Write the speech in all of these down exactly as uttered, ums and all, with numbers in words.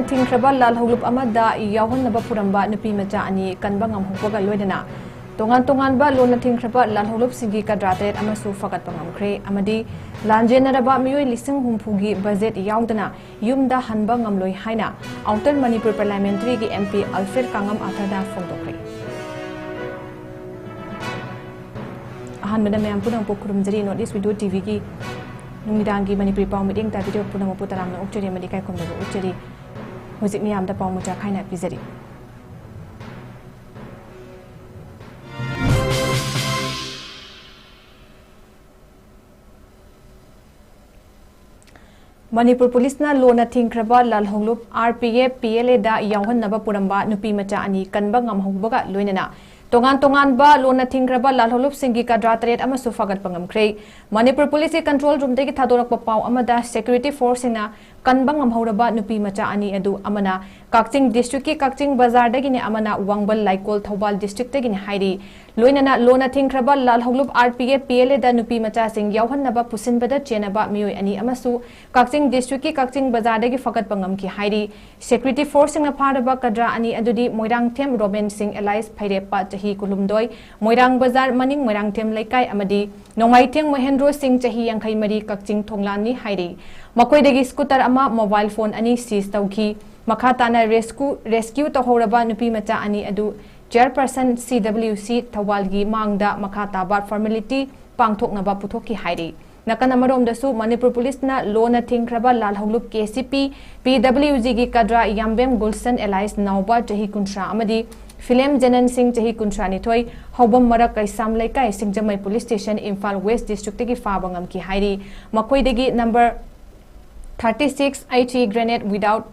ꯊꯤꯡꯈ꯭ꯔꯕ ꯂꯥꯜꯍꯧꯂꯨꯞ ꯑꯃꯗ ꯌꯥꯎꯍꯟꯅꯕ ꯄꯨꯔꯝꯕ ꯅꯨꯄꯤ ꯃꯆꯥ ꯑꯅꯤ ꯀꯟꯕ ꯉꯝꯍꯧꯕꯒ ꯂꯣꯏꯅꯅ ꯇꯣꯉꯥꯟ ꯇꯣꯉꯥꯟꯕ ꯂꯣꯟꯅ ꯊꯤꯡꯈ꯭ꯔꯕ ꯂꯥꯜꯍꯧꯂꯨꯞꯁꯤꯡꯒꯤ ꯀꯗ꯭ꯔꯥ ꯇꯔꯦꯠ ꯑꯃꯁꯨ ꯐꯒꯠꯄ ꯉꯝꯈ꯭ꯔꯦ ꯑꯃꯗꯤ ꯂꯥꯟꯖꯦꯟꯅꯔꯕ ꯃꯤꯑꯣꯏ ꯂꯤꯁꯤꯡ ꯍꯨꯝꯐꯨꯒꯤ ꯕꯖꯦꯠ ꯌꯥꯎꯗꯅ ꯌꯨꯝꯗ ꯍꯟꯕ ꯉꯝꯂꯣꯏ ꯍꯥꯏꯅ Outer Manipur Parliamentary ꯒꯤ M P Alfred Kangam Athar ꯅ ꯐꯣꯡꯗꯣꯛꯈ꯭ꯔꯦ꯫ ꯑꯍꯥꯟꯕꯗ ꯃꯌꯥꯝ ꯄꯨꯝꯅꯃꯛꯄꯨ ꯈꯨꯔꯨꯝꯖꯔꯤ꯫ North East Video T V ꯒꯤ ꯅꯨꯃꯤꯗꯥꯡꯒꯤ ꯃꯅꯤꯄꯨꯔꯤ ꯄꯥꯎ ꯃꯤꯠꯌꯦꯡ ꯇꯥꯕꯤꯔꯤꯕ ꯄꯨꯝꯅꯃꯛꯄꯨ ꯇꯔꯥꯝꯅ ꯑꯣꯛꯆꯔꯤ ꯑꯃꯗꯤ ꯏꯀꯥꯏ ꯈꯨꯝꯅꯕ ꯎꯠꯆꯔꯤ꯫ ꯍꯧꯖꯤꯛ ꯃꯤꯌꯥꯝꯗ ꯄꯥꯎ ꯃꯆꯥ ꯈꯥꯏꯅ ꯄꯤꯖꯔꯤ꯫ ꯃꯅꯤꯄꯨꯔ ꯄꯨꯂꯤꯁꯅ ꯂꯣꯟꯅ ꯊꯤꯡꯈ꯭ꯔꯕ ꯂꯥꯜꯍꯧꯂꯨꯞ R P F P L A ꯗ ꯌꯥꯎꯍꯟꯅꯕ ꯄꯨꯔꯝꯕ ꯅꯨꯄꯤ ꯃꯆꯥ ꯑꯅꯤ ꯀꯟꯕ ꯉꯝꯍꯧꯕꯒ ꯂꯣꯏꯅꯅ ꯇꯣꯉꯥꯟ ꯇꯣꯉꯥꯟꯕ ꯂꯣꯟꯅ ꯊꯤꯡꯈ꯭ꯔꯕ ꯂꯥꯜꯍꯧꯂꯨꯞꯁꯤꯡꯒꯤ ꯀꯗ꯭ꯔꯥ ꯇꯔꯦꯠ ꯑꯃꯁꯨ ꯐꯒꯠꯄ ꯉꯝꯈ꯭ꯔꯦ꯫ ꯃꯅꯤꯄꯨꯔ ꯄꯨꯂꯤꯁꯀꯤ ꯀꯟꯇ꯭ꯔꯣꯜ ꯔꯨꯝꯗꯒꯤ ꯊꯥꯗꯣꯔꯛꯄ ꯄꯥꯎ ꯑꯃꯗ security force ꯁꯤꯡꯅ ꯀꯟꯕ ꯉꯝꯍꯧꯔꯕ ꯅꯨꯄꯤ ꯃꯆꯥ ꯑꯅꯤ ꯑꯗꯨ ꯑꯃꯅ ꯀꯛꯆꯤꯡ district ꯀꯤ ꯀꯛꯆꯤꯡ ꯕꯖꯥꯔꯗꯒꯤꯅꯤ, ꯑꯃꯅ ꯋꯥꯡꯕꯜ ꯂꯥꯏꯀꯣꯜ ꯊꯧꯕꯥꯜ district ꯇꯒꯤꯅꯤ ꯍꯥꯏꯔꯤ꯫ ꯂꯣꯏꯅꯅ ꯂꯣꯟꯅ ꯊꯤꯡꯈ꯭ꯔꯕ ꯂꯥꯜꯍꯧꯂꯨꯞ R P F P L A ꯗ ꯅꯨꯄꯤ ꯃꯆꯥꯁꯤꯡ ꯌꯥꯎꯍꯟꯅꯕ ꯄꯨꯁꯤꯟꯕꯗ ꯆꯦꯟꯅꯕ ꯃꯤꯑꯣꯏ ꯑꯅꯤ ꯑꯃꯁꯨ ꯀꯛꯆꯤꯡ district ꯀꯤ ꯀꯛꯆꯤꯡ ꯕꯖꯥꯔꯗꯒꯤ ꯐꯒꯠꯄ ꯉꯝꯈꯤ ꯍꯥꯏꯔꯤ꯫ Security force ꯁꯤꯡꯅ ꯐꯥꯔꯕ ꯀꯗ꯭ꯔꯥ ꯑꯅꯤ ꯑꯗꯨꯗꯤ ꯃꯣꯏꯔꯥꯡꯊꯦꯝ ꯔꯣꯕꯦꯟ ꯁꯤꯡ alias ꯐꯩꯔꯦꯞꯄ ꯆꯍꯤ ꯀꯨꯟꯍꯨꯝꯗꯣꯏ, ꯃꯣꯏꯔꯥꯡ ꯕꯖꯥꯔ ꯃꯅꯤꯡ ꯃꯣꯏꯔꯥꯡꯊꯦꯝ ꯂꯩꯀꯥꯏ ꯑꯃꯗꯤ ꯅꯣꯡꯃꯥꯏꯊꯦꯝ ꯃꯍꯦꯟꯗ꯭ꯔꯣ ꯁꯤꯡ ꯆꯍꯤ ꯌꯥꯡꯈꯩ ꯃꯔꯤ ꯀꯛꯆꯤꯡ ꯊꯣꯡꯂꯥꯟꯅꯤ ꯍꯥꯏꯔꯤ꯫ ꯃꯈꯣꯏꯗꯒꯤ scooter ꯑꯃ, mobile phone ꯑꯅꯤ seize ꯇꯧꯈꯤ꯫ ꯃꯈꯥ ꯇꯥꯅ rescue, rescue ꯇꯧꯍꯧꯔꯕ ꯅꯨꯄꯤ ꯃꯆꯥ ꯑꯅꯤ ꯑꯗꯨ chairperson C W C ꯊꯧꯕꯥꯜꯒꯤ ꯃꯥꯡꯗ ꯃꯈꯥ ꯇꯥꯕ formality ꯄꯥꯡꯊꯣꯛꯅꯕ ꯄꯨꯊꯣꯛꯈꯤ ꯍꯥꯏꯔꯤ꯫ ꯅꯥꯀꯟ ꯑꯃꯔꯣꯝꯗꯁꯨ ꯃꯅꯤꯄꯨꯔ ꯄꯨꯂꯤꯁꯅ ꯂꯣꯟꯅ ꯊꯤꯡꯈ꯭ꯔꯕ ꯂꯥꯜꯍꯧꯂꯨꯞ K C P P W G ꯒꯤ ꯀꯗ꯭ꯔꯥ ꯌꯥꯝꯕꯦꯝ ꯒꯨꯜꯁꯟ alias ꯅꯥꯎꯕ ꯆꯍꯤ ꯀꯨꯟꯊ꯭ꯔꯥ ꯑꯃꯗꯤ ꯐꯤꯂꯦꯝ ꯖꯦꯅꯟ ꯁꯤꯡ ꯆꯍꯤ ꯀꯨꯟꯊ꯭ꯔꯥ ꯅꯤꯊꯣꯏ, ꯍꯧꯕꯝ ꯃꯔꯛ ꯀꯩꯁꯥꯝ ꯂꯩꯀꯥꯏ ꯁꯤꯡꯖꯃꯩ police station Imphal West district ꯇꯒꯤ ꯐꯥꯕ ꯉꯝꯈꯤ ꯍꯥꯏꯔꯤ꯫ ꯃꯈꯣꯏꯗꯒꯤ number thirty six H E grenade without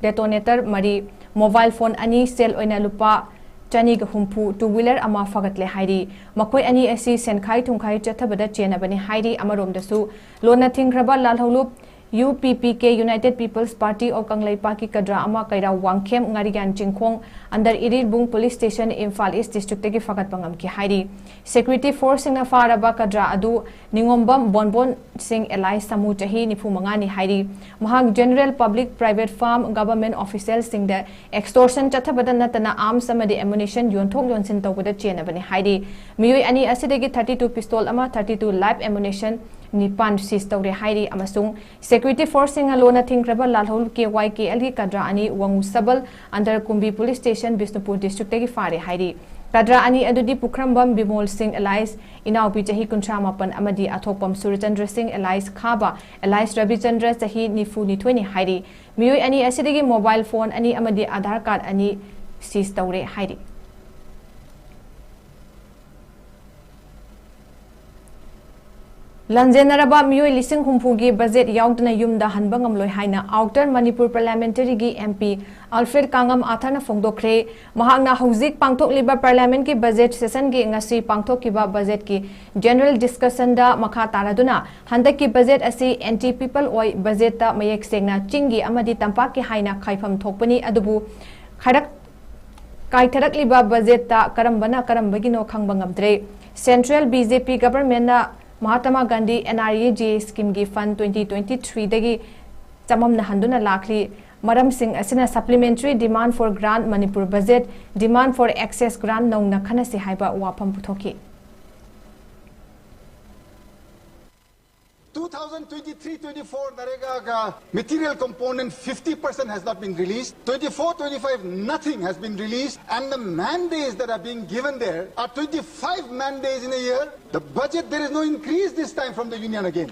detonator ꯃꯔꯤ, mobile phone ꯑꯅꯤ, ꯁꯦꯜ ꯑꯣꯏꯅ ꯂꯨꯄꯥ ꯆꯅꯤꯒ ꯍꯨꯝꯐꯨ, two wheeler ꯑꯃ ꯐꯒꯠꯂꯦ ꯍꯥꯏꯔꯤ꯫ ꯃꯈꯣꯏ ꯑꯅꯤ ꯑꯁꯤ ꯁꯦꯟꯈꯥꯏ ꯊꯨꯝꯈꯥꯏ ꯆꯠꯊꯕꯗ ꯆꯦꯟꯅꯕꯅꯤ ꯍꯥꯏꯔꯤ꯫ ꯑꯃꯔꯣꯝꯗꯁꯨ ꯂꯣꯟꯅ ꯊꯤꯡꯈ꯭ꯔꯕ ꯂꯥꯜꯍꯧꯂꯨꯞ UPPK, United People's Party of ꯀꯪꯂꯩꯄꯥꯛꯀꯤ ꯀꯗ꯭ꯔꯥ ꯑꯃ ꯀꯩꯔꯥꯎ Wangkhem ꯉꯥꯔꯤꯌꯥꯟ ꯆꯤꯡꯈꯣꯡ under Irilbung Police Station, Imphal East District ꯇꯒꯤ ꯐꯥꯒꯠꯄ ꯉꯝꯈꯤ ꯍꯥꯏꯔꯤ꯫ Security force ꯁꯤꯡꯅ ꯐꯥꯔꯕ ꯀꯗ꯭ꯔꯥ ꯑꯗꯨ ꯅꯤꯉꯣꯝꯕꯝ ꯕꯣꯟꯕꯣꯟ ꯁꯤꯡ alias ꯁꯥꯃꯨ ꯆꯍꯤ ꯅꯤꯐꯨ ꯃꯉꯥꯅꯤ ꯍꯥꯏꯔꯤ꯫ ꯃꯍꯥꯛ general, public, private firm, government official ꯁꯤꯡꯗ extortion ꯆꯠꯊꯕꯗ ꯅꯠꯇꯅ arms ꯑꯃꯗꯤ ammunition ꯌꯣꯟꯊꯣꯛ ꯌꯣꯟꯁꯤꯟ ꯇꯧꯕꯗ ꯆꯦꯟꯅꯕꯅꯤ ꯍꯥꯏꯔꯤ꯫ ꯃꯤꯑꯣꯏ ꯑꯅꯤ ꯑꯁꯤꯗꯒꯤ thirty two pistol ꯑꯃ, thirty two live ammunition ꯅꯤꯄꯥꯟ seize ꯇꯧꯔꯦ ꯍꯥꯏꯔꯤ ꯑꯃꯁꯨꯡ security force ꯁꯤꯡꯅ ꯂꯣꯟꯅ ꯊꯤꯡꯈ꯭ꯔꯕ ꯂꯥꯜꯍꯧꯂꯨꯞ KYKL ꯒꯤ ꯀꯗ꯭ꯔꯥ ꯑꯅꯤ ꯋꯥꯉꯨ ꯁꯕꯜ under ꯀꯨꯝꯕꯤ Police Station, Bishnupur District ꯇꯒꯤ ꯐꯥꯔꯦ ꯍꯥꯏꯔꯤ꯫ ꯀꯗ꯭ꯔꯥ ꯑꯅꯤ ꯑꯗꯨꯗꯤ ꯄꯨꯈ꯭ꯔꯝꯕꯝ ꯕꯤꯃꯣꯜ ꯁꯤꯡ alias ꯏꯅꯥꯎꯄꯤ ꯆꯍꯤ ꯀꯨꯟꯊ꯭ꯔꯥ ꯃꯥꯄꯟ ꯑꯃꯗꯤ ꯑꯊꯣꯛꯄꯝ ꯁꯨꯔꯆꯟꯗ꯭ꯔ ꯁꯤꯡ alias ꯈꯥꯕ alias ꯔꯕꯤꯆꯟꯗ꯭ꯔ ꯆꯍꯤ ꯅꯤꯐꯨ ꯅꯤꯊꯣꯏꯅꯤ ꯍꯥꯏꯔꯤ꯫ ꯃꯤꯑꯣꯏ ꯑꯅꯤ ꯑꯁꯤꯗꯒꯤ mobile phone ꯑꯅꯤ ꯑꯃꯗꯤ Aadhaar card ꯑꯅꯤ seize ꯇꯧꯔꯦ ꯍꯥꯏꯔꯤ꯫ ꯂꯥꯟꯖꯦꯟꯅꯔꯕ ꯃꯤꯑꯣꯏ ꯂꯤꯁꯤꯡ ꯍꯨꯝꯐꯨꯒꯤ budget ꯌꯥꯎꯗꯅ ꯌꯨꯝꯗ ꯍꯟꯕ ꯉꯝꯂꯣꯏ ꯍꯥꯏꯅ Outer Manipur Parliamentary ꯒꯤ MP Alfred ꯀꯥꯉꯝ ꯑꯥꯊꯔꯅ ꯐꯣꯡꯗꯣꯛꯈ꯭ꯔꯦ꯫ ꯃꯍꯥꯛꯅ ꯍꯧꯖꯤꯛ ꯄꯥꯡꯊꯣꯛꯂꯤꯕ Parliament ꯀꯤ budget session ꯒꯤ ꯉꯁꯤ ꯄꯥꯡꯊꯣꯛꯈꯤꯕ budget ꯀꯤ general discussion ꯗ ꯃꯈꯥ ꯇꯥꯔꯗꯨꯅ ꯍꯟꯗꯛꯀꯤ budget ꯑꯁꯤ anti people ꯑꯣꯏ, budget ꯇ ꯃꯌꯦꯛ ꯁꯦꯡꯅ ꯆꯤꯡꯒꯤ ꯑꯃꯗꯤ ꯇꯝꯄꯥꯛꯀꯤ ꯍꯥꯏꯅ ꯈꯥꯏꯐꯝ ꯊꯣꯛꯄꯅꯤ, ꯑꯗꯨꯕꯨ ꯈꯥꯏꯔꯛ-, ꯀꯥꯏꯊꯔꯛꯂꯤꯕ budget ꯇ ꯀꯔꯝꯕꯅ ꯀꯔꯝꯕꯒꯤꯅꯣ ꯈꯪꯕ ꯉꯝꯗ꯭ꯔꯦ꯫ Central BJP government ꯅ Mahatma Gandhi NREGA scheme ꯒꯤ fund twenty twenty three ꯗꯒꯤ ꯆꯃꯝꯅꯍꯟꯗꯨꯅ ꯂꯥꯛꯂꯤ꯫ ꯃꯔꯝꯁꯤꯡ ꯑꯁꯤꯅ supplementary demand for grant, Manipur budget, demand for excess grant ꯅꯧꯅ ꯈꯟꯅꯁꯤ ꯍꯥꯏꯕ ꯋꯥꯐꯝ ꯄꯨꯊꯣꯛꯈꯤ꯫ Two thousand twenty-three twenty-four NREGA का material component fifty percent has not been released. Twenty-four twenty-five, nothing has been released. And the man days that are being given there are twenty-five man days in a year. The budget, there is no increase this time from the union again.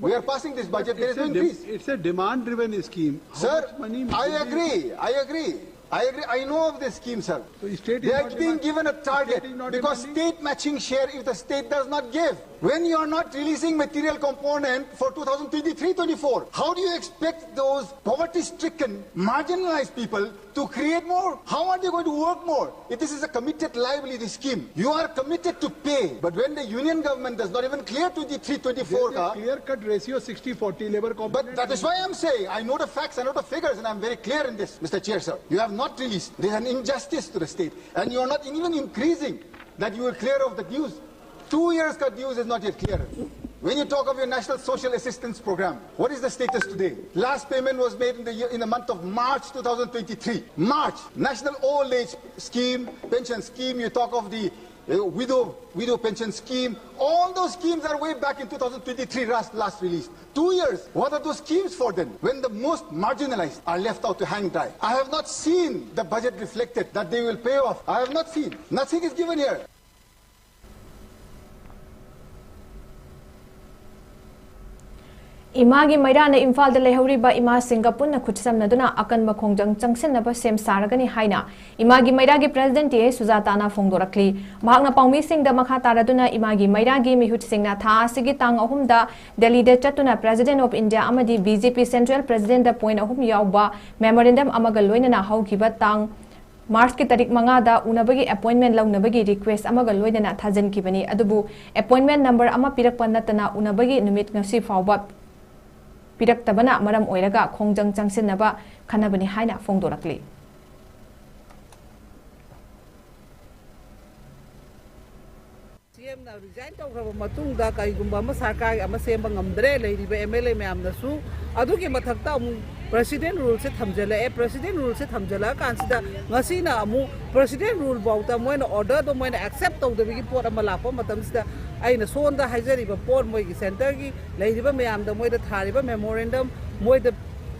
We are passing this budget, there is It's no a, dem- increase. it's a demand-driven scheme. How Sir, much money I will be- agree, I agree. I agree. I know of this scheme, sir. So state is They are not being demanding. Given a target State is not because demanding. State matching share, if the state does not give, when you are not releasing material component for two thousand twenty-three twenty-four, how do you expect those poverty-stricken, marginalized people to create more? How are they going to work more? If this is a committed liability scheme, you are committed to pay. But when the union government does not even clear twenty-three twenty-four, Clear cut ratio sixty forty labor component. But that is why I'm saying I know the facts, I know the figures, and I'm very clear in this, Mister Chair, sir. You have not released. There's an injustice to the state, and you are not even increasing that you will clear off the dues. Two years ka dues is not yet clear. When you talk of your National Social Assistance Program, what is the status today? Last payment was made in the year, in the month of March two thousand twenty-three. March, National Old Age Scheme, Pension Scheme. You talk of the uh, widow widow pension scheme. All those schemes are way back in two thousand twenty-three, last, last release. Two years. What are those schemes for then? When the most marginalized are left out to hang dry. I have not seen the budget reflected that they will pay off. I have not seen. Nothing is given here. ꯏꯃꯥꯒꯤ ꯃꯩꯔꯥꯅ ꯏꯝꯐꯥꯜꯗ ꯂꯩꯍꯧꯔꯤꯕ ꯏꯃꯥꯁꯤꯡꯒ ꯄꯨꯟꯅ ꯈꯨꯠꯁꯝꯅꯗꯨꯅ ꯑꯀꯟꯕ ꯈꯣꯡꯖꯪ ꯆꯪꯁꯤꯟꯅꯕ ꯁꯦꯝ ꯁꯥꯔꯒꯅꯤ ꯍꯥꯏꯅ ꯏꯃꯥꯒꯤ ꯃꯩꯔꯥꯒꯤ president T A ꯁꯨꯖꯥꯇꯥꯅ ꯐꯣꯡꯗꯣꯔꯛꯂꯤ꯫ ꯃꯍꯥꯛꯅ ꯄꯥꯎꯃꯤꯁꯤꯡꯗ ꯃꯈꯥ ꯇꯥꯔꯗꯨꯅ ꯏꯃꯥꯒꯤ ꯃꯩꯔꯥꯒꯤ ꯃꯤꯍꯨꯠꯁꯤꯡꯅ ꯊꯥ ꯑꯁꯤꯒꯤ ꯇꯥꯡ ꯑꯍꯨꯝꯗ ꯗꯦꯜꯂꯤꯗ ꯆꯠꯇꯨꯅ ꯄ꯭ꯔꯦꯁꯤꯗꯦꯟꯠ ꯑꯣꯐ ꯏꯟꯗꯤꯌꯥ ꯑꯃꯗꯤ ꯕꯤ ꯖꯦ ꯄꯤ ꯁꯦꯟꯇ꯭ꯔꯦꯜ ꯄ꯭ꯔꯦꯁꯤꯗꯦꯟꯠꯗ ꯄꯣꯏꯟꯠ ꯑꯍꯨꯝ ꯌꯥꯎꯕ ꯃꯦꯃꯣꯔꯦꯟꯗꯝ ꯑꯃꯒ ꯂꯣꯏꯅꯅ ꯍꯧꯈꯤꯕ ꯇꯥꯡ ꯃꯥꯔꯆꯀꯤ ꯇꯥꯔꯤꯛ ꯃꯉꯥꯗ ꯎꯅꯕꯒꯤ ꯑꯦꯄꯣꯏꯟꯠꯃꯦꯟꯠ ꯂꯧꯅꯕꯒꯤ ꯔꯤꯀ꯭ꯋꯦꯁꯠ ꯑꯃꯒ ꯂꯣꯏꯅꯅ ꯊꯥꯖꯤꯟꯈꯤꯕꯅꯤ꯫ ꯑꯗꯨꯕꯨ ꯑꯦꯄꯣꯏꯟꯠꯃꯦꯟꯠ ꯅꯝꯕꯔ ꯑꯃ ꯄꯤꯔꯛꯄ ꯅꯠꯇꯅ ꯎꯅꯕꯒꯤ ꯅꯨꯃꯤꯠ ꯉꯁꯤ ꯐꯥꯎꯕ ꯄꯤꯔꯛꯇꯕꯅ ꯃꯔꯝ ꯑꯣꯏꯔꯒ ꯈꯣꯡꯖꯪ ꯆꯪꯁꯤꯟꯅꯕ ꯈꯟꯅꯕꯅꯤ ꯍꯥꯏꯅ ꯐꯣꯡꯗꯣꯔꯛꯂꯤ꯫ ꯁꯤ ꯑꯦꯝꯅ ꯔꯤꯖꯥꯏꯟ ꯇꯧꯈ꯭ꯔꯕ ꯃꯇꯨꯡꯗ ꯀꯔꯤꯒꯨꯝꯕ ꯑꯃ ꯁꯔꯀꯥꯔꯒꯤ ꯑꯃ ꯁꯦꯝꯕ ꯉꯝꯗ꯭ꯔꯦ ꯂꯩꯔꯤꯕ ꯑꯦꯝ ꯑꯦꯜ ꯑꯦ ꯃꯌꯥꯝꯅꯁꯨ꯫ ꯑꯗꯨꯒꯤ ꯃꯊꯛꯇ ꯑꯃꯨꯛ ꯄ꯭ꯔꯦꯁꯤꯗꯦꯟꯠ ꯔꯨꯜꯁꯦ ꯊꯝꯖꯤꯜꯂꯛꯑꯦ꯫ ꯄ꯭ꯔꯦꯁꯤꯗꯦꯟꯠ ꯔꯨꯜꯁꯦ ꯊꯝꯖꯤꯜꯂꯛꯑꯀꯥꯟꯁꯤꯗ ꯉꯁꯤꯅ ꯑꯃꯨꯛ ꯄ꯭ꯔꯦꯁꯤꯗꯦꯟꯠ ꯔꯨꯜ ꯐꯥꯎꯗ ꯃꯣꯏꯅ ꯑꯣꯔꯗꯔꯗꯣ ꯃꯣꯏꯅ ꯑꯦꯛꯁꯦꯞ ꯇꯧꯗꯕꯒꯤ ꯄꯣꯠ ꯑꯃ ꯂꯥꯛꯄ ꯃꯇꯝꯁꯤꯗ ꯑꯩꯅ ꯁꯣꯝꯗ ꯍꯥꯏꯖꯔꯤꯕ ꯄꯣꯠ ꯃꯣꯏꯒꯤ ꯁꯦꯟꯇꯔꯒꯤ ꯂꯩꯔꯤꯕ ꯃꯌꯥꯝꯗ ꯃꯣꯏꯗ ꯊꯥꯔꯤꯕ ꯃꯦꯃꯣꯔꯦꯟꯗꯝ ꯃꯣꯏꯗ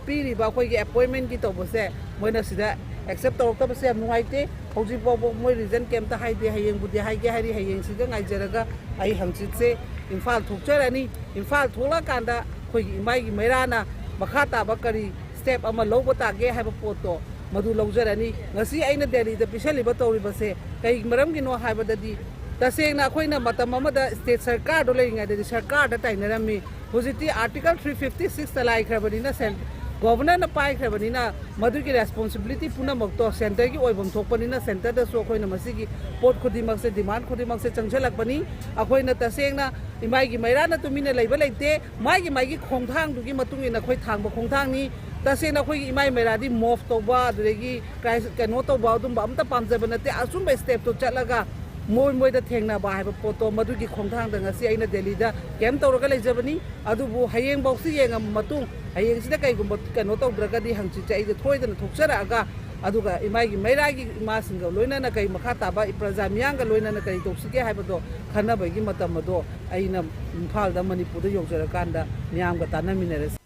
ꯄꯤꯔꯤꯕ ꯑꯩꯈꯣꯏꯒꯤ ꯑꯦꯄꯣꯏꯟꯃꯦꯟꯒꯤ ꯇꯧꯕꯁꯦ ꯃꯣꯏꯅ ꯁꯤꯗ ꯑꯦꯛꯁꯦꯞ ꯇꯧꯔꯛꯇꯕꯁꯦ ꯌꯥꯝ ꯅꯨꯡꯉꯥꯏꯇꯦ꯫ ꯍꯧꯖꯤꯛ ꯐꯥꯎꯕ ꯃꯣꯏ ꯔꯤꯖꯟ ꯀꯩꯝꯇ ꯍꯥꯏꯗꯦ꯫ ꯍꯌꯦꯡꯕꯨꯗꯤ ꯍꯥꯏꯒꯦ ꯍꯥꯏꯔꯤ, ꯍꯌꯦꯡꯁꯤꯒ ꯉꯥꯏꯖꯔꯒ ꯑꯩ ꯍꯪꯆꯤꯠꯁꯦ ꯏꯝꯐꯥꯜ ꯊꯣꯛꯆꯔꯅꯤ꯫ ꯏꯝꯐꯥꯜ ꯊꯣꯛꯂꯛꯑꯀꯥꯟꯗ ꯑꯩꯈꯣꯏꯒꯤ ꯏꯃꯥꯒꯤ ꯃꯩꯔꯥꯅ ꯃꯈꯥ ꯇꯥꯕ ꯀꯔꯤ ꯁ꯭ꯇꯦꯞ ꯑꯃ ꯂꯧꯕ ꯇꯥꯒꯦ ꯍꯥꯏꯕ ꯄꯣꯠꯇꯣ ꯃꯗꯨ ꯂꯧꯖꯔꯅꯤ꯫ ꯉꯁꯤ ꯑꯩꯅ ꯗꯦꯜꯂꯤꯗ ꯄꯤꯁꯜꯂꯤꯕ ꯇꯧꯔꯤꯕꯁꯦ ꯀꯩ ꯃꯔꯝꯒꯤꯅꯣ ꯍꯥꯏꯕꯗꯗꯤ, ꯇꯁꯦꯡꯅ ꯑꯩꯈꯣꯏꯅ ꯃꯇꯝ ꯑꯃꯗ ꯁ꯭ꯇꯦꯠ ꯁꯔꯀꯥꯔꯗꯣ ꯂꯩꯔꯤꯉꯩꯗꯗꯤ ꯁꯔꯀꯥꯔꯗ ꯇꯥꯏꯅꯔꯝꯃꯤ꯫ ꯍꯧꯖꯤꯛꯇꯤ ꯑꯥꯔꯇꯤꯀꯜ ꯊ꯭ꯔꯤ ꯐꯤꯐꯇꯤ ꯁꯤꯛꯁꯇ ꯂꯥꯏꯈ꯭ꯔꯕꯅꯤꯅ, ꯁꯦꯟ-, ꯒꯣꯕꯔꯅꯔꯅ ꯄꯥꯏꯈ꯭ꯔꯕꯅꯤꯅ, ꯃꯗꯨꯒꯤ ꯔꯦꯁꯄꯣꯟꯁꯤꯕꯤꯂꯤꯇꯤ ꯄꯨꯝꯅꯃꯛꯇꯣ ꯁꯦꯟꯇꯔꯒꯤ ꯑꯣꯏꯐꯝ ꯊꯣꯛꯄꯅꯤꯅ, ꯁꯦꯟꯇꯔꯗꯁꯨ ꯑꯩꯈꯣꯏꯅ ꯃꯁꯤꯒꯤ ꯄꯣꯠ ꯈꯨꯗꯤꯡꯃꯛꯁꯦ, ꯗꯤꯃꯥꯟ ꯈꯨꯗꯤꯡꯃꯛꯁꯦ ꯆꯪꯁꯤꯜꯂꯛꯄꯅꯤ꯫ ꯑꯩꯈꯣꯏꯅ ꯇꯁꯦꯡꯅ ꯏꯃꯥꯏꯒꯤ ꯃꯩꯔꯥꯅ ꯇꯨꯃꯤꯟꯅ ꯂꯩꯕ ꯂꯩꯇꯦ꯫ ꯃꯥꯒꯤ ꯃꯥꯒꯤ ꯈꯣꯡꯊꯥꯡꯗꯨꯒꯤ ꯃꯇꯨꯡ ꯏꯟꯅ ꯑꯩꯈꯣꯏ ꯊꯥꯡꯕ ꯈꯣꯡꯊꯥꯡꯅꯤ꯫ ꯇꯁꯦꯡꯅ ꯑꯩꯈꯣꯏꯒꯤ ꯏꯃꯥꯏ ꯃꯩꯔꯥꯗꯤ ꯃꯣꯞ ꯇꯧꯕ, ꯑꯗꯨꯗꯒꯤ ꯀ꯭ꯔꯥꯏ-, ꯀꯩꯅꯣ ꯇꯧꯕ, ꯑꯗꯨꯝꯕ ꯑꯝꯇ ꯄꯥꯝꯖꯕ ꯅꯠꯇꯦ꯫ ꯑꯆꯨꯝꯕ ꯁ꯭ꯇꯦꯞꯇꯣ ꯆꯠꯂꯒ ꯃꯣꯏ ꯃꯣꯏꯗ ꯊꯦꯡꯅꯕ ꯍꯥꯏꯕ ꯄꯣꯠꯇꯣ, ꯃꯗꯨꯒꯤ ꯈꯣꯡꯊꯥꯡꯗ ꯉꯁꯤ ꯑꯩꯅ ꯗꯦꯜꯂꯤꯗ ꯀꯦꯝ ꯇꯧꯔꯒ ꯂꯩꯖꯕꯅꯤ꯫ ꯑꯗꯨꯕꯨ ꯍꯌꯦꯡꯐꯥꯎꯁꯤ ꯌꯦꯡꯉꯕ ꯃꯇꯨꯡ, ꯍꯌꯦꯡꯁꯤꯗ ꯀꯩꯒꯨꯝꯕ ꯀꯩꯅꯣ ꯇꯧꯗ꯭ꯔꯒꯗꯤ, ꯍꯪꯆꯤꯠꯁꯦ ꯑꯩꯁꯦ ꯁꯣꯏꯗꯅ ꯊꯣꯛꯆꯔꯛꯑꯒ, ꯑꯗꯨꯒ ꯏꯃꯥꯏꯒꯤ ꯃꯩꯔꯥꯒꯤ ꯏꯃꯥꯁꯤꯡꯒ ꯂꯣꯏꯅꯅ, ꯀꯩ ꯃꯈꯥ ꯇꯥꯕ ꯄ꯭ꯔꯖꯥ ꯃꯤꯌꯥꯝꯒ ꯂꯣꯏꯅꯅ ꯀꯔꯤ ꯇꯧꯁꯤꯒꯦ ꯍꯥꯏꯕꯗꯣ ꯈꯟꯅꯕꯒꯤ ꯃꯇꯝ ꯑꯗꯣ ꯑꯩꯅ ꯏꯝꯐꯥꯜꯗ, ꯃꯅꯤꯄꯨꯔꯗ ꯌꯧꯖꯔꯀꯥꯟꯗ ꯃꯤꯌꯥꯝꯒ ꯇꯥꯟꯅꯃꯤꯟꯅꯔꯁꯤ꯫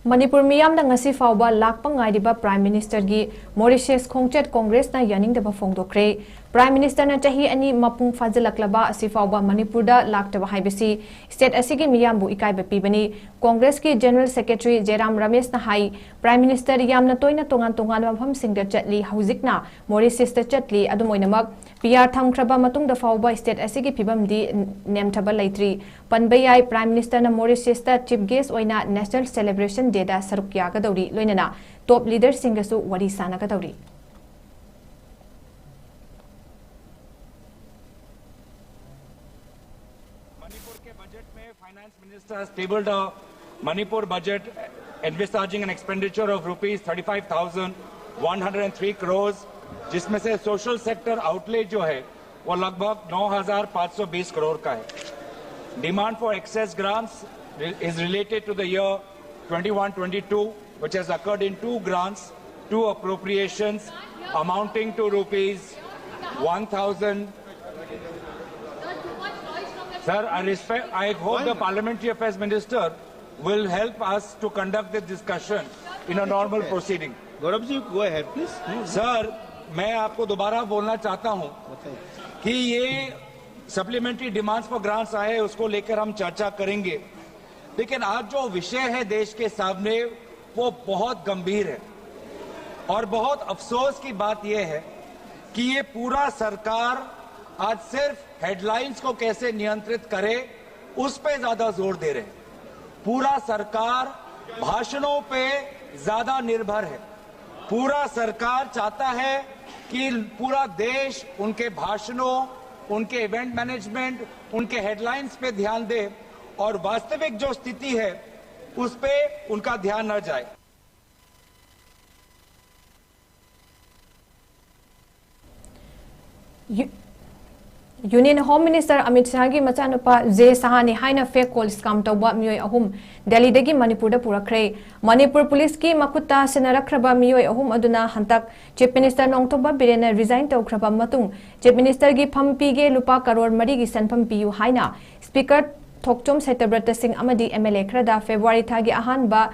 ꯃꯅꯤꯄꯨꯔ ꯃꯤꯌꯥꯝꯅ ꯉꯁꯤ ꯐꯥꯎꯕ ꯂꯥꯛꯄ ꯉꯥꯏꯔꯤꯕ ꯄ꯭ꯔꯥꯏꯝ ꯃꯤꯅꯤꯁꯇꯔꯒꯤ ꯃꯣꯔꯤꯁꯤꯌꯁ ꯈꯣꯡꯆꯠ ꯀꯣꯡꯒ꯭ꯔꯦꯁꯅ ꯌꯥꯅꯤꯡꯗꯕ ꯐꯣꯡꯗꯣꯛꯈ꯭ꯔꯦ꯫ ꯄ꯭ꯔꯥꯏꯝ ꯃꯤꯅꯤꯁꯇꯔꯅ ꯆꯍꯤ ꯑꯅꯤ ꯃꯄꯨꯡ ꯐꯥꯖꯤꯜꯂꯛꯂꯕ ꯑꯁꯤ ꯐꯥꯎꯕ ꯃꯅꯤꯄꯨꯔꯗ ꯂꯥꯛꯇꯕ ꯍꯥꯏꯕꯁꯤ ꯁ꯭ꯇꯦꯠ ꯑꯁꯤꯒꯤ ꯃꯤꯌꯥꯝꯕꯨ ꯏꯀꯥꯏꯕ ꯄꯤꯕꯅꯤ꯫ ꯀꯣꯡꯒ꯭ꯔꯦꯁꯀꯤ ꯖꯦꯅꯔꯦꯜ ꯁꯦꯀ꯭ꯔꯦꯇꯔꯤ ꯖꯦꯔꯥꯝ ꯔꯃꯦꯁꯅ ꯍꯥꯏ, ꯄ꯭ꯔꯥꯏꯝ ꯃꯤꯅꯤꯁꯇꯔ ꯌꯥꯝꯅ ꯇꯣꯏꯅ ꯇꯣꯉꯥꯟ ꯇꯣꯉꯥꯟꯕ ꯃꯐꯝꯁꯤꯡꯗ ꯆꯠꯂꯤ, ꯍꯧꯖꯤꯛꯅ ꯃꯣꯔꯤꯁꯤꯌꯁꯇ ꯆꯠꯂꯤ꯫ ꯑꯗꯨꯝ ꯑꯣꯏꯅꯃꯛ, ꯄꯤ ꯑꯥꯔ ꯊꯝꯈ꯭ꯔꯕ ꯃꯇꯨꯡꯗ ꯐꯥꯎꯕ ꯁ꯭ꯇꯦꯠ ꯑꯁꯤꯒꯤ ꯐꯤꯕꯝꯗꯤ ꯅꯦꯝꯊꯕ ꯂꯩꯇ꯭ꯔꯤ꯫ ꯄꯟꯕ ꯌꯥꯏ, ꯄ꯭ꯔꯥꯏꯝ ꯃꯤꯅꯤꯁꯇꯔꯅ ꯃꯣꯔꯤꯁꯤꯌꯁꯇ ꯆꯤꯐ ꯒꯦꯁ ꯑꯣꯏꯅ ꯅꯦꯁꯅꯦꯜ ꯁꯦꯂꯦꯕ꯭ꯔꯦꯁꯟ ꯗꯦꯗ ꯁꯔꯨꯛ ꯌꯥꯒꯗꯧꯔꯤ, ꯂꯣꯏꯅꯅ ꯇꯣꯞ ꯂꯤꯗꯔꯁꯤꯡꯒꯁꯨ ꯋꯥꯔꯤ ꯁꯥꯟꯅꯒꯗꯧꯔꯤ꯫ Manipur ke budget mein finance minister has tabled a Manipur budget envisaging an expenditure of rupees thirty-five thousand one hundred three crores, जिसमें से सोशल सेक्टर आउटले जो है, वो लगभग नौ हज़ार पाँच सौ बीस करोड़ का है। Demand for excess grants is related to the year twenty-one twenty-two, which has occurred in two grants, two appropriations amounting to rupees one thousand. Sir, I respect, I hope the Parliamentary Affairs Minister will help us to conduct this discussion in a normal proceeding. Gaurav ji, go ahead, please. Sir, मैं आपको दोबारा बोलना चाहता हूं कि ये supplementary demands for grants आए, उसको लेकर हम चर्चा करेंगे। लेकिन आज जो विषय है देश के सामने, वो बहुत गंभीर है। और बहुत अफसोस की बात यह है कि ये पूरा सरकार आज सिर्फ हेडलाइंस को कैसे नियंत्रित करे, उस पे ज्यादा जोर दे रहे हैं। पूरा सरकार भाषणों पे ज्यादा निर्भर है। पूरा सरकार चाहता है कि पूरा देश उनके भाषणों, उनके इवेंट मैनेजमेंट, उनके हेडलाइंस पे ध्यान दे और वास्तविक जो स्थिति है, उस पे उनका ध्यान न जाए। यू- ꯌꯨꯅꯤꯌꯟ ꯍꯣꯝ ꯃꯤꯅꯤꯁꯇꯔ ꯑꯃꯤꯠ ꯁꯥꯍꯒꯤ ꯃꯆꯥꯅꯨꯄꯥ ꯖꯦ ꯁꯥꯍꯅꯤ ꯍꯥꯏꯅ ꯐꯦꯛ ꯀꯣꯜ ꯁ꯭ꯀꯥꯝ ꯇꯧꯕ ꯃꯤꯑꯣꯏ ꯑꯍꯨꯝ ꯗꯦꯜꯂꯤꯗꯒꯤ ꯃꯅꯤꯄꯨꯔꯗ ꯄꯨꯔꯛꯈ꯭ꯔꯦ꯫ ꯃꯅꯤꯄꯨꯔ ꯄꯨꯂꯤꯁꯀꯤ ꯃꯈꯨꯠꯇ ꯁꯤꯟꯅꯔꯛꯈ꯭ꯔꯕ ꯃꯤꯑꯣꯏ ꯑꯍꯨꯝ ꯑꯗꯨꯅ ꯍꯟꯇꯛ ꯆꯤꯐ ꯃꯤꯅꯤꯁꯇꯔ ꯅꯣꯡꯊꯣꯝꯕꯝ ꯕꯤꯔꯦꯟꯅ ꯔꯤꯖꯥꯏꯟ ꯇꯧꯈ꯭ꯔꯕ ꯃꯇꯨꯡ ꯆꯤꯐ ꯃꯤꯅꯤꯁꯇꯔꯒꯤ ꯐꯝ ꯄꯤꯒꯦ, ꯂꯨꯄꯥ ꯀꯔꯣꯔ ꯃꯔꯤꯒꯤ ꯁꯦꯟꯐꯝ ꯄꯤꯌꯨ ꯍꯥꯏꯅ ꯁ꯭ꯄꯤꯀꯔ ꯊꯣꯛꯆꯣꯝ ꯁꯇ꯭ꯌꯕ꯭ꯔꯇ ꯁꯤꯡ ꯑꯃꯗꯤ ꯑꯦꯝ ꯑꯦꯜ ꯑꯦ ꯈꯔꯗ ꯐꯦꯕ꯭ꯔꯨꯋꯥꯔꯤ ꯊꯥꯒꯤ ꯑꯍꯥꯟꯕ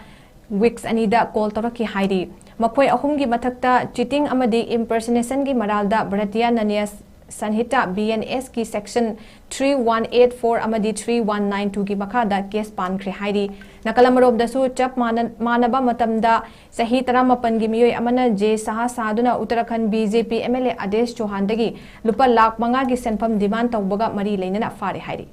ꯋꯤꯛꯁ ꯑꯅꯤꯗ ꯀꯣꯜ ꯇꯧꯔꯛꯈꯤ ꯍꯥꯏꯔꯤ꯫ ꯃꯈꯣꯏ ꯑꯍꯨꯝꯒꯤ ꯃꯊꯛꯇ ꯆꯤꯇꯤꯡ ꯑꯃꯗꯤ ꯏꯝꯄꯔꯁꯅꯦꯁꯟꯒꯤ ꯃꯔꯥꯜꯗ ꯚꯥꯔꯇꯤꯌꯥ ꯅꯥꯅ꯭ꯌꯥ ꯁꯟꯍꯤꯇꯥ, ꯕꯤ ꯑꯦꯟ ꯑꯦꯁꯀꯤ section three one eight four ꯑꯃꯗꯤ ꯊ꯭ꯔꯤ ꯋꯥꯟ ꯅꯥꯏꯟ ꯇꯨꯒꯤ ꯃꯈꯥꯗ ꯀꯦꯁ ꯄꯥꯟꯈ꯭ꯔꯦ ꯍꯥꯏꯔꯤ꯫ ꯅꯥꯀꯜ ꯑꯃꯔꯣꯝꯗꯁꯨ ꯆꯞ ꯃꯥꯟꯅ-, ꯃꯥꯟꯅꯕ ꯃꯇꯝꯗ ꯆꯍꯤ ꯇꯔꯥꯃꯥꯄꯟꯒꯤ ꯃꯤꯑꯣꯏ ꯑꯃꯅ ꯖꯦ ꯁꯥꯍ ꯁꯥꯗꯨꯅ ꯎꯠꯇꯔꯥꯈꯟꯗ B J P M L A Adesh ꯆꯧꯍꯥꯟꯗꯒꯤ ꯂꯨꯄꯥ ꯂꯥꯈ ꯃꯉꯥꯒꯤ ꯁꯦꯟꯐꯝ ꯗꯤꯃꯥꯟ ꯇꯧꯕꯒ ꯃꯔꯤ ꯂꯩꯅꯅ ꯐꯥꯔꯦ ꯍꯥꯏꯔꯤ꯫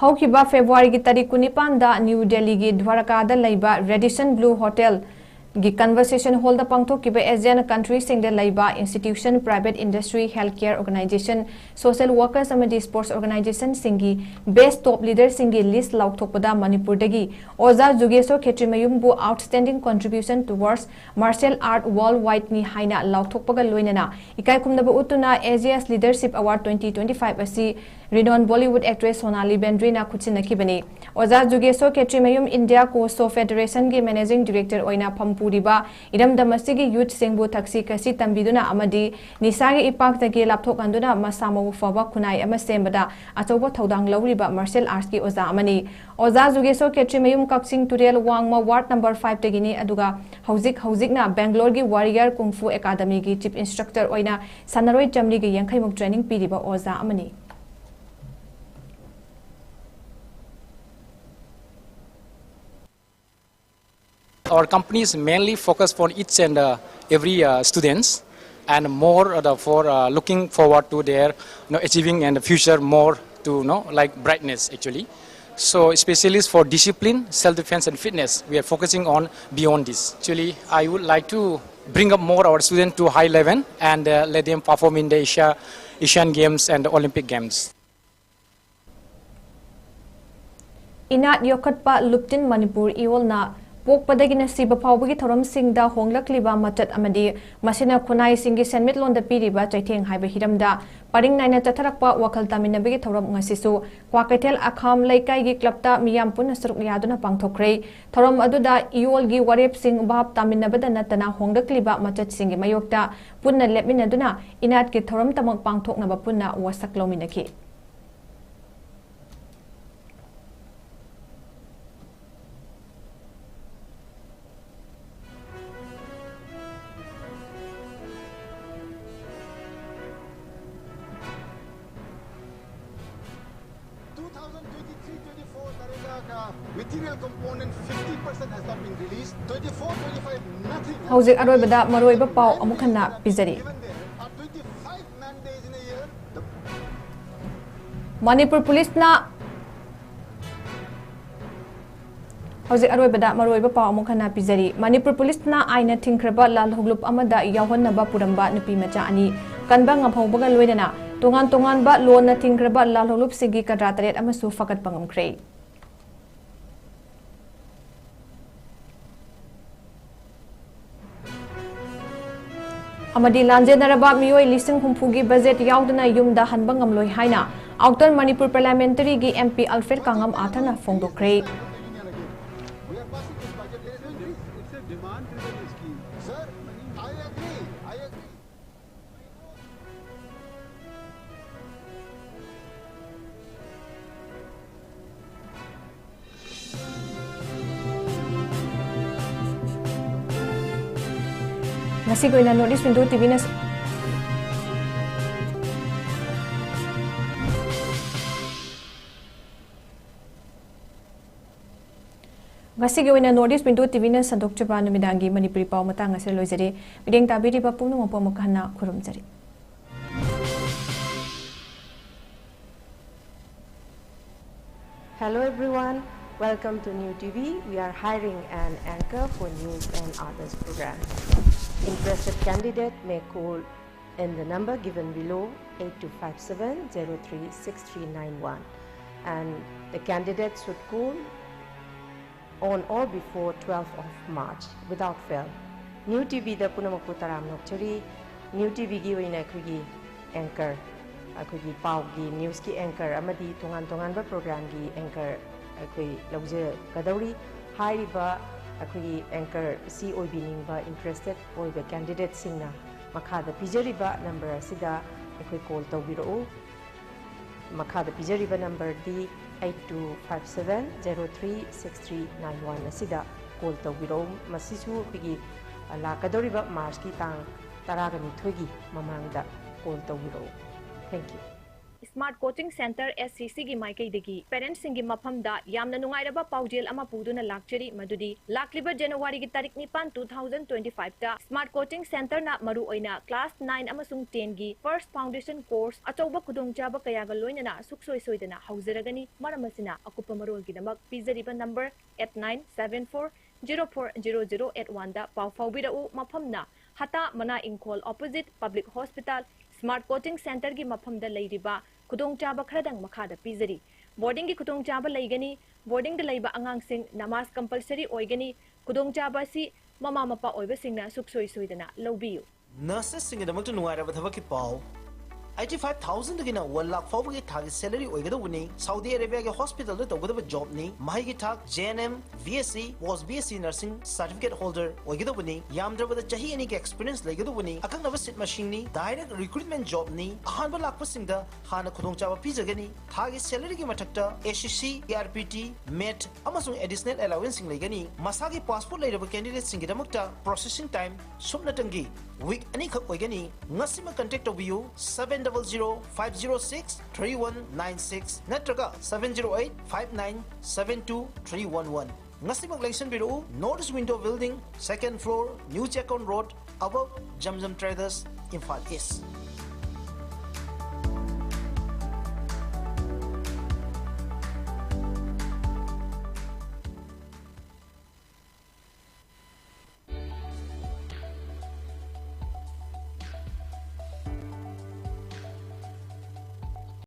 ꯍꯧꯈꯤꯕ ꯐꯦꯕ꯭ꯔꯨꯋꯥꯔꯤꯒꯤ ꯇꯥꯔꯤꯛ ꯀꯨꯟꯅꯤꯄꯥꯟꯗ ꯅ꯭ꯌꯨ ꯗꯦꯜꯂꯤꯒꯤ ꯗ꯭ꯋꯥꯔꯀꯥꯗ ꯂꯩꯕ ꯔꯦꯗꯤꯁꯟ ꯕ꯭ꯂꯨ ꯍꯣꯇꯦꯜꯒꯤ ꯀꯟꯚꯔꯁꯦꯁꯟ ꯍꯣꯜꯗ ꯄꯥꯡꯊꯣꯛꯈꯤꯕ ꯑꯦꯁꯤꯌꯥꯟ ꯀꯟꯇ꯭ꯔꯤꯁꯤꯡꯗ ꯂꯩꯕ institution, private industry, health care organisation, social workers ꯑꯃꯗꯤ ꯁ꯭ꯄꯣꯔꯠꯁ ꯑꯣꯔꯒꯅꯥꯏꯖꯦꯁꯟꯁꯤꯡꯒꯤ ꯕꯦꯁ꯭ꯠ ꯇꯣꯞ ꯂꯤꯗꯔꯁꯤꯡꯒꯤ ꯂꯤꯁ꯭ꯠ ꯂꯥꯎꯊꯣꯛꯄꯗ ꯃꯅꯤꯄꯨꯔꯗꯒꯤ Oja Jugeshor ꯈꯦꯇ꯭ꯔꯤꯃꯌꯨꯝꯕꯨ Outstanding Contribution Towards Martial Art Worldwide ꯅꯤ ꯍꯥꯏꯅ ꯂꯥꯎꯊꯣꯛꯄꯒ ꯂꯣꯏꯅꯅ ꯏꯀꯥꯏꯈꯨꯝꯅꯕ ꯎꯠꯇꯨꯅ AGS Leadership Award twenty twenty-five ꯑꯁꯤ Renowned Bollywood actress Sonali Bendryꯅ ꯈꯨꯠꯁꯤꯟꯅꯈꯤꯕꯅꯤ꯫ ꯑꯣꯖꯥ ꯖꯨꯒꯦꯁꯣꯔ ꯈꯦꯇ꯭ꯔꯤꯃꯌꯨꯝ ꯏꯟꯗꯤꯌꯥ ꯀꯣ ꯁꯣ ꯐꯦꯗꯔꯦꯁꯟꯒꯤ ꯃꯦꯅꯦꯖꯤꯡ ꯗꯤꯔꯦꯛꯇꯔ ꯑꯣꯏꯅ ꯐꯝ ꯄꯨꯔꯤꯕ ꯏꯔꯝꯗꯝ ꯑꯁꯤꯒꯤ ꯌꯨꯠꯁꯤꯡꯕꯨ ꯊꯛꯁꯤ ꯈꯥꯁꯤ ꯇꯝꯕꯤꯗꯨꯅ ꯑꯃꯗꯤ ꯅꯤꯁꯥꯒꯤ ꯏꯄꯥꯛꯇꯒꯤ ꯂꯥꯞꯊꯣꯛꯍꯟꯗꯨꯅ ꯃꯁꯥ ꯃꯎ ꯐꯕ ꯈꯨꯟꯅꯥꯏ ꯑꯃ ꯁꯦꯝꯕꯗ ꯑꯆꯧꯕ ꯊꯧꯗꯥꯡ ꯂꯧꯔꯤꯕ ꯃꯥꯔꯁꯦꯜ ꯑꯥꯔꯠꯁꯀꯤ ꯑꯣꯖꯥ ꯑꯃꯅꯤ꯫ ꯑꯣꯖꯥ ꯖꯨꯒꯦꯁꯣꯔ ꯈꯦꯇ꯭ꯔꯤꯃꯌꯨꯝ ꯀꯛꯆꯤꯡ ꯇꯨꯔꯦꯜ ꯋꯥꯡꯃ ꯋꯥꯔꯗ ꯅꯝꯕꯔ ꯐꯥꯏꯚꯇꯒꯤꯅꯤ, ꯑꯗꯨꯒ ꯍꯧꯖꯤꯛ ꯍꯧꯖꯤꯛꯅ ꯕꯦꯡꯒ꯭ꯂꯣꯔꯒꯤ ꯋꯥꯔꯤꯌꯔ ꯀꯨꯡꯐꯨ ꯑꯦꯀꯥꯗꯃꯤꯒꯤ ꯆꯤꯐ ꯏꯟꯁꯇ꯭ꯔꯛꯇꯔ ꯑꯣꯏꯅ ꯁꯥꯟꯅꯔꯣꯏ ꯆꯥꯃꯔꯤꯒ ꯌꯥꯡꯈꯩꯃꯨꯛ ꯇ꯭ꯔꯦꯅꯤꯡ ꯄꯤꯔꯤꯕ ꯑꯣꯖꯥ ꯑꯃꯅꯤ꯫ Our company is mainly focused for each and uh, every uh, students, and more uh, the, for uh, looking forward to their you know, achieving and the future more to you know like brightness actually. So specialist for discipline, self-defense and fitness, we are focusing on beyond this. Actually, I would like to bring up more our students to high level and uh, let them perform in the Asia, Asian Games and the Olympic Games. ꯏꯅꯥꯠ ꯌꯣꯛꯈꯠꯄ ꯂꯨꯞꯇꯤꯟ ꯃꯅꯤꯄꯨꯔ ꯏꯌꯣꯜꯅ ꯄꯣꯛꯄꯗꯒꯤꯅ ꯁꯤꯕ ꯐꯥꯎꯕꯒꯤ ꯊꯧꯔꯝꯁꯤꯡꯗ ꯍꯣꯡꯂꯛꯂꯤꯕ ꯃꯆꯠ ꯑꯃꯗꯤ ꯃꯁꯤꯅ ꯈꯨꯟꯅꯥꯏꯁꯤꯡꯒꯤ ꯁꯦꯟꯃꯤꯠꯂꯣꯟꯗ ꯄꯤꯔꯤꯕ ꯆꯩꯊꯦꯡ ꯍꯥꯏꯕ ꯍꯤꯔꯝꯗ ꯄꯔꯤꯡ ꯅꯥꯏꯅ ꯆꯠꯊꯔꯛꯄ ꯋꯥꯈꯜ ꯇꯥꯃꯤꯟꯅꯕꯒꯤ ꯊꯧꯔꯝ ꯉꯁꯤꯁꯨ ꯀ꯭ꯋꯥꯀꯩꯊꯦꯜ ꯑꯈꯥꯝ ꯂꯩꯀꯥꯏꯒꯤ ꯀ꯭ꯂꯕꯇ ꯃꯤꯌꯥꯝ ꯄꯨꯟꯅ ꯁꯔꯨꯛ ꯌꯥꯗꯨꯅ ꯄꯥꯡꯊꯣꯛꯈ꯭ꯔꯦ꯫ ꯊꯧꯔꯝ ꯑꯗꯨꯗ ꯏꯌꯣꯜꯒꯤ ꯋꯥꯔꯦꯞꯁꯤꯡ ꯚꯥꯞ ꯇꯥꯃꯤꯟꯅꯕꯗ ꯅꯠꯇꯅ ꯍꯣꯡꯂꯛꯂꯤꯕ ꯃꯆꯠꯁꯤꯡꯒꯤ ꯃꯥꯌꯣꯛꯇ ꯄꯨꯟꯅ ꯂꯦꯞꯃꯤꯟꯅꯗꯨꯅ ꯏꯅꯥꯠꯀꯤ ꯊꯧꯔꯝ ꯊꯃꯛ ꯄꯥꯡꯊꯣꯛꯅꯕ ꯄꯨꯟꯅ ꯋꯥꯁꯛ ꯂꯧꯃꯤꯟꯅꯈꯤ꯫ Two thousand twenty-three twenty-four NREGA का material component fifty percent has not been released. Twenty-four twenty-five nothing has hꯧꯖꯤꯛ ꯑꯔꯣꯏꯕꯗ ꯃꯔꯨꯑꯣꯏꯕ ꯄꯥꯎ ꯑꯃꯨꯛ ꯍꯟꯅ ꯄꯤꯖꯔꯤ꯫ Given there are twenty-five man days in a year, the Manipur ꯄꯨꯂꯤꯁꯅ ꯍꯧꯖꯤꯛ ꯑꯔꯣꯏꯕꯗ ꯃꯔꯨꯑꯣꯏꯕ ꯄꯥꯎ ꯑꯃꯨꯛ ꯍꯟꯅ ꯄꯤꯖꯔꯤ꯫ ꯃꯅꯤꯄꯨꯔ ꯄꯨꯂꯤꯁꯅ ꯑꯥꯏꯟꯅ ꯊꯤꯡꯈ꯭ꯔꯕ ꯂꯥꯜꯍꯧꯂꯨꯞ ꯑꯃꯗ ꯌꯥꯎꯍꯟꯅꯕ ꯄꯨꯔꯝꯕ ꯅꯨꯄꯤ ꯃꯆꯥ ꯑꯅꯤ ꯀꯟꯕ ꯉꯝꯍꯧꯕꯒ ꯂꯣꯏꯅꯅ ꯇꯣꯉꯥꯟ ꯇꯣꯉꯥꯟꯕ ꯂꯣꯟꯅ ꯊꯤꯡꯈ꯭ꯔꯕ ꯂꯥꯜꯍꯧꯂꯨꯞꯁꯤꯡꯒꯤ ꯀꯗ꯭ꯔꯥ ꯇꯔꯦꯠ ꯑꯃꯁꯨ ꯐꯒꯠꯄ ꯉꯝꯈ꯭ꯔꯦ꯫ ꯑꯃꯗꯤ ꯂꯥꯟꯖꯦꯟꯅꯔꯕ ꯃꯤꯑꯣꯏ ꯂꯤꯁꯤꯡ ꯍꯨꯝꯐꯨꯒꯤ ꯕꯖꯦꯠ ꯌꯥꯎꯗꯅ ꯌꯨꯝꯗ ꯍꯟꯕ ꯉꯝꯂꯣꯏ ꯍꯥꯏꯅ Outer Manipur Parliamentary ꯒꯤ M P Alfred Kangam Athana ꯐꯣꯡꯗꯣꯛꯈ꯭ꯔꯦ꯫ ꯉꯁꯤꯒꯤ ꯑꯣꯏꯅ North East Window T V ꯅ ꯉꯁꯤꯒꯤ ꯑꯣꯏꯅ North East Window T V ꯅ ꯁꯟꯗꯣꯛꯆꯕ ꯅꯨꯃꯤꯗꯥꯡꯒꯤ ꯃꯅꯤꯄꯨꯔꯤ ꯄꯥꯎ ꯃꯇꯥꯡ ꯑꯁꯤꯗ ꯂꯣꯏꯖꯔꯦ꯫ ꯃꯤꯠꯌꯦꯡ ꯇꯥꯕꯤꯔꯤꯕ ꯄꯨꯝꯅꯃꯛꯄꯨ ꯑꯃꯨꯛ ꯍꯟꯅ ꯈꯨꯔꯨꯝꯖꯔꯤ꯫ Hello everyone, welcome to New T V. We are hiring an anchor for news and others program. Interested candidate may call in the number given below, eight two five seven zero three six three nine one. And the candidate should call on or before twelfth of March without fail. New T V ꯗ ꯄꯨꯝꯅꯃꯛꯄꯨ ꯇꯔꯥꯝꯅ ꯑꯣꯛꯆꯔꯤ꯫ New T V ꯒꯤ ꯑꯣꯏꯅ ꯑꯩꯈꯣꯏꯒꯤ anchor, ꯑꯩꯈꯣꯏꯒꯤ ꯄꯥꯎꯒꯤ, news ꯀꯤ anchor ꯑꯃꯗꯤ ꯇꯣꯉꯥꯟ ꯇꯣꯉꯥꯟꯕ program ꯒꯤ anchor ꯑꯩꯈꯣꯏ ꯂꯧꯖꯒꯗꯧꯔꯤ꯫ ꯍꯥꯏꯔꯤꯕ ꯑꯩꯈꯣꯏꯒꯤ anchor ꯑꯁꯤ ꯑꯣꯏꯕꯤꯅꯤꯡꯕ interested ꯑꯣꯏꯕ candidate ꯁꯤꯡꯅ ꯃꯈꯥꯗ ꯄꯤꯖꯔꯤꯕ number ꯑꯁꯤꯗ ꯑꯩꯈꯣꯏ call ꯇꯧꯕꯤꯔꯛꯎ꯫ ꯃꯈꯥꯗ ꯄꯤꯖꯔꯤꯕ number ꯗꯤ eight two five seven zero three six three nine one ꯑꯁꯤꯗ call ꯇꯧꯕꯤꯔꯛꯎ꯫ ꯃꯁꯤꯁꯨ ꯑꯩꯈꯣꯏꯒꯤ, ꯑ, ꯂꯥꯛꯀꯗꯧꯔꯤꯕ March ꯀꯤ ꯇꯥꯡ ꯇꯔꯥꯒ ꯅꯤꯊꯣꯏꯒꯤ ꯃꯃꯥꯡꯗ call ꯇꯧꯕꯤꯔꯛꯎ꯫ Thank you. Smart Coaching Center S C C ꯒꯤ ꯃꯥꯏꯀꯩꯗꯒꯤ parents ꯁꯤꯡꯒꯤ ꯃꯐꯝꯗ ꯌꯥꯝꯅ ꯅꯨꯡꯉꯥꯏꯔꯕ ꯄꯥꯎꯖꯦꯜ ꯑꯃ ꯄꯨꯗꯨꯅ ꯂꯥꯛꯆꯔꯤ, ꯃꯗꯨꯗꯤ ꯂꯥꯛꯂꯤꯕ January ꯒꯤ ꯇꯥꯔꯤꯛ ꯅꯤꯄꯥꯟ, two thousand twenty-five ꯇ Smart Coaching Center ꯅ ꯃꯔꯨꯑꯣꯏꯅ class nine ꯑꯃꯁꯨꯡ ten ꯒꯤ first foundation course ꯑꯆꯧꯕ ꯈꯨꯗꯣꯡꯆꯥꯕ ꯀꯌꯥꯒ ꯂꯣꯏꯅꯅ ꯁꯨꯛꯁꯣꯏ ꯁꯣꯏꯗꯅ ꯍꯧꯖꯔꯒꯅꯤ꯫ ꯃꯔꯝ ꯑꯁꯤꯅ, ꯑꯀꯨꯞꯄ ꯃꯔꯣꯜꯒꯤꯗꯃꯛ ꯄꯤꯖꯔꯤꯕ number eight nine seven four zero four zero zero eight one ꯗ ꯄꯥꯎ ꯐꯥꯎꯕꯤꯔꯛꯎ꯫ ꯃꯐꯝꯅ ꯍꯇꯥ ꯃꯅꯥ ꯏꯪꯈꯣꯜ opposite Public Hospital, Smart Coaching Center ꯒꯤ ꯃꯐꯝꯗ ꯂꯩꯔꯤꯕ꯫ ꯈꯨꯗꯣꯡꯆꯥꯕ ꯈꯔꯗꯪ ꯃꯈꯥꯗ ꯄꯤꯖꯔꯤ꯫ Boarding ꯒꯤ ꯈꯨꯗꯣꯡꯆꯥꯕ ꯂꯩꯒꯅꯤ꯫ Boarding ꯗ ꯂꯩꯕ ꯑꯉꯥꯡꯁꯤꯡ ꯅꯃꯥꯖ compulsory ꯑꯣꯏꯒꯅꯤ꯫ ꯈꯨꯗꯣꯡꯆꯥꯕ ꯑꯁꯤ ꯃꯃꯥ ꯃꯄꯥ ꯑꯣꯏꯕꯁꯤꯡꯅ ꯁꯨꯛꯁꯣꯏ ꯁꯣꯏꯗꯅ ꯂꯧꯕꯤꯌꯨ꯫ Nurses ꯁꯤꯡꯒꯤꯗꯃꯛꯇ ꯅꯨꯡꯉꯥꯏꯔꯕ ꯊꯕꯛꯀꯤ ꯄꯥꯎ꯫ eighty five thousand ꯗꯒꯤꯅ one lakh ꯐꯥꯎꯕꯒꯤ ꯊꯥꯒꯤ salary ꯑꯣꯏꯒꯗꯧꯕꯅꯤ꯫ Saudi Arabia ꯒꯤ hospital ꯗ ꯇꯧꯒꯗꯕ job ꯅꯤ꯫ ꯃꯍꯩꯒꯤ ꯊꯥꯛ J N M, B S C, post B S C nursing certificate holder ꯑꯣꯏꯒꯗꯧꯕꯅꯤ꯫ ꯌꯥꯝꯗ꯭ꯔꯕꯗ ꯆꯍꯤ ꯑꯅꯤꯒꯤ experience ꯂꯩꯒꯗꯧꯕꯅꯤ꯫ ꯑꯀꯛꯅꯕ seat ꯃꯁꯤꯡꯅꯤ꯫ Direct recruitment job ꯅꯤ꯫ ꯑꯍꯥꯟꯕ ꯂꯥꯛꯄꯁꯤꯡꯗ ꯍꯥꯟꯅ ꯈꯨꯗꯣꯡꯆꯥꯕ ꯄꯤꯖꯒꯅꯤ꯫ ꯊꯥꯒꯤ salary ꯒꯤ ꯃꯊꯛꯇ S S C, C R P T, met ꯑꯃꯁꯨꯡ additional allowance ꯁꯤꯡ ꯂꯩꯒꯅꯤ꯫ ꯃꯁꯥꯒꯤ passport ꯂꯩꯔꯕ candidate ꯁꯤꯡꯒꯤꯗꯃꯛꯇ processing time ꯁꯨꯞꯅꯇꯪꯒꯤ week ꯑꯅꯤꯈꯛ ꯑꯣꯏꯒꯅꯤ꯫ ꯉꯁꯤꯃꯛ contact ꯇꯧꯕꯤꯌꯨ, seven double zero five zero six three one nine six ꯅꯠꯇ꯭ꯔꯒ seven zero eight five nine seven two three one one꯫ ꯉꯁꯤꯃꯛ ꯂꯦꯡꯁꯤꯟꯕꯤꯔꯛꯎ꯫ North East Window Building, second floor, New Checkon Road, above Jam Jam Traders, Imphal East꯫